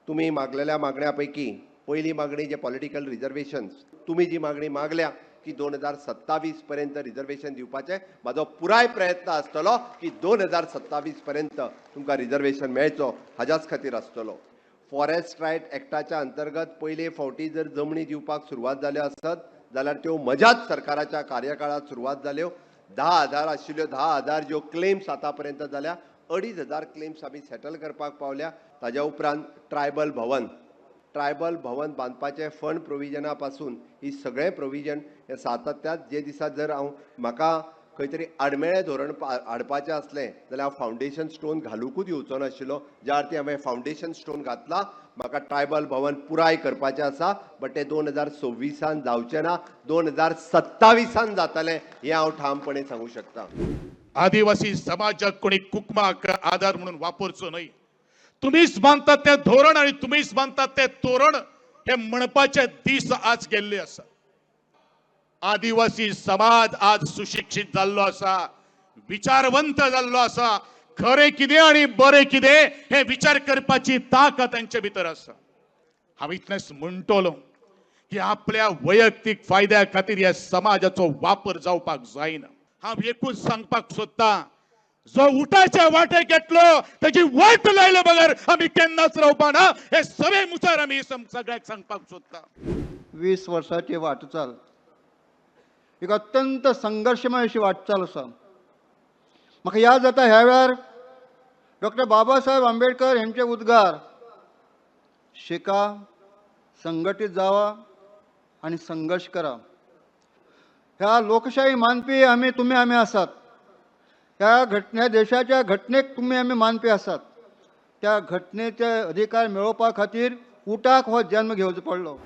तुमी मागलेल्या मागण्या पैकी पयली मागणी जे पॉलिटिकल रिजर्वेशन्स, तुमी जी मागणी मागल्या की 2027 पर्यंत रिजर्वेशन दिवपाचें, म्हाजो पुराय प्रयत्न आसतलो की 2027 पर्यंत तुमकां रिजर्वेशन मेळचो हाज्याच खातीर आसतलो. फॉरेस्ट रायट एक्टाच्या अंतर्गत पयले फावटी जर जमणी दिवपाक सुरवात जाल्यो आसत जाल्यार त्यो म्हज्याच सरकाराच्या कार्यकाळात सुरवात जाल्यो. 10,000 आशिल्ल्यो 10,000 ज्यो क्लेम्स आतां पर्यंत जाल्या, 2,500 क्लेम्स आमी सेटल करपाक पावल्या. ताज्या उपरांत ट्रायबल भवन, ट्रायबल भवन बांदपाचें फंड प्रोविजना पासून ही सगळें प्रोविजन हे सातत्यात जे दिसा जर हांव म्हाका खंय तरी आडमेळें धोरण हाडपाचें आसलें जाल्यार हांव फावंडेशन स्टोन घालुंकूच येवचो नाशिल्लो. ज्या अर्थी हांवें फावंडेशन स्टोन घातला, म्हाका ट्रायबल भवन पुराय करपाचें आसा, बट तें 2026 जावचें ना, 2027 जातलें हें हांव ठामपणे सांगूं शकता. आदिवासी समाजाक कोणी कुकमाक आधार म्हणून वापरचो न्हय. तुम्हीच बांदतात ते धोरण आणि तुम्हीच बांदतात ते तोरण हे म्हणपाचे दीस आज गेल्ले आसा. आदिवासी समाज आज सुशिक्षित जाल्लो आसा, विचारवंत जाल्लो आसा. खरें कितें आनी बरें कितें हे विचार करपाची ताकद तांचे भितर आसा. हांव इतलेंच म्हणटलो की आपल्या वैयक्तीक फायद्या खातीर ह्या समाजाचो वापर जावपाक जायना. हांव एकूच सांगपाक सोदतां, जो उठाच्या वाटेक येतलो ताची वाट लायले बगर आमी केन्नाच रावपा ना. हे सगळे मुखार आमी सगळ्याक सांगपाक सोदता. 20 वर्साची वाटचाल एक अत्यंत संघर्शमय अशी वाटचाल आसा. म्हाका याद जाता ह्या वेळार डॉक्टर बाबासाहेब आंबेडकर हेंचे उद्गार, शिका, संघटीत जावा आनी संघर्श करा. ह्या लोकशाही मानपी आमी तुमी आमी आसात. ह्या घटने देशाच्या घटनेक तुमी आमी मानपी आसात. त्या घटनेचे अधिकार मेळोवपा खातीर उटाक हो जन्म घेवचो पडलो.